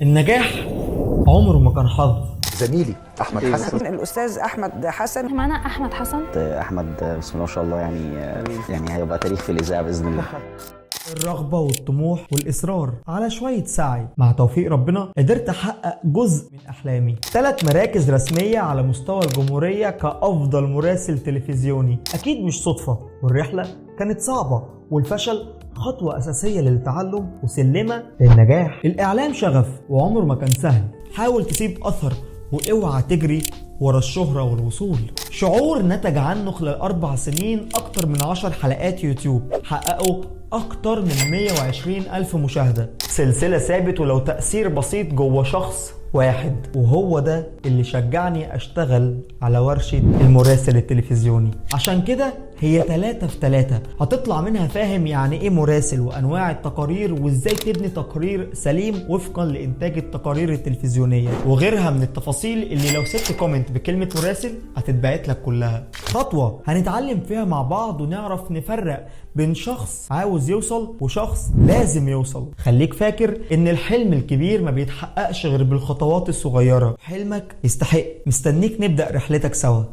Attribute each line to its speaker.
Speaker 1: النجاح عمره ما كان حظ.
Speaker 2: زميلي احمد حسن.
Speaker 3: الاستاذ احمد حسن.
Speaker 4: معانا احمد حسن.
Speaker 5: احمد بسم الله ما شاء الله، يعني هيبقى تاريخ في الاذاعة باذن الله.
Speaker 1: الرغبة والطموح والإصرار على شوية سعي مع توفيق ربنا قدرت أحقق جزء من أحلامي. 3 مراكز رسمية على مستوى الجمهورية كأفضل مراسل تلفزيوني، أكيد مش صدفة. والرحلة كانت صعبة، والفشل خطوة أساسية للتعلم وسلمة للنجاح. الإعلام شغف وعمره ما كان سهل. حاول تسيب أثر واوعى تجري ورا الشهرة والوصول. شعور نتج عنه خلال 4 سنين أكتر من 10 حلقات يوتيوب حققوا أكتر من 120 ألف مشاهدة. سلسلة ثابت ولو تأثير بسيط جوه شخص واحد، وهو ده اللي شجعني أشتغل على ورشة المراسل التلفزيوني. عشان كده هي 3 في 3 هتطلع منها فاهم يعني ايه مراسل وانواع التقارير وازاي تبني تقرير سليم وفقا لانتاج التقارير التلفزيونية وغيرها من التفاصيل اللي لو سبت comment بكلمة مراسل هتتبعت لك كلها. خطوة هنتعلم فيها مع بعض ونعرف نفرق بين شخص عاوز يوصل وشخص لازم يوصل. خليك فاكر ان الحلم الكبير ما بيتحققش غير بالخطوات الصغيرة. حلمك يستحق. مستنيك نبدأ رحلتك سوا.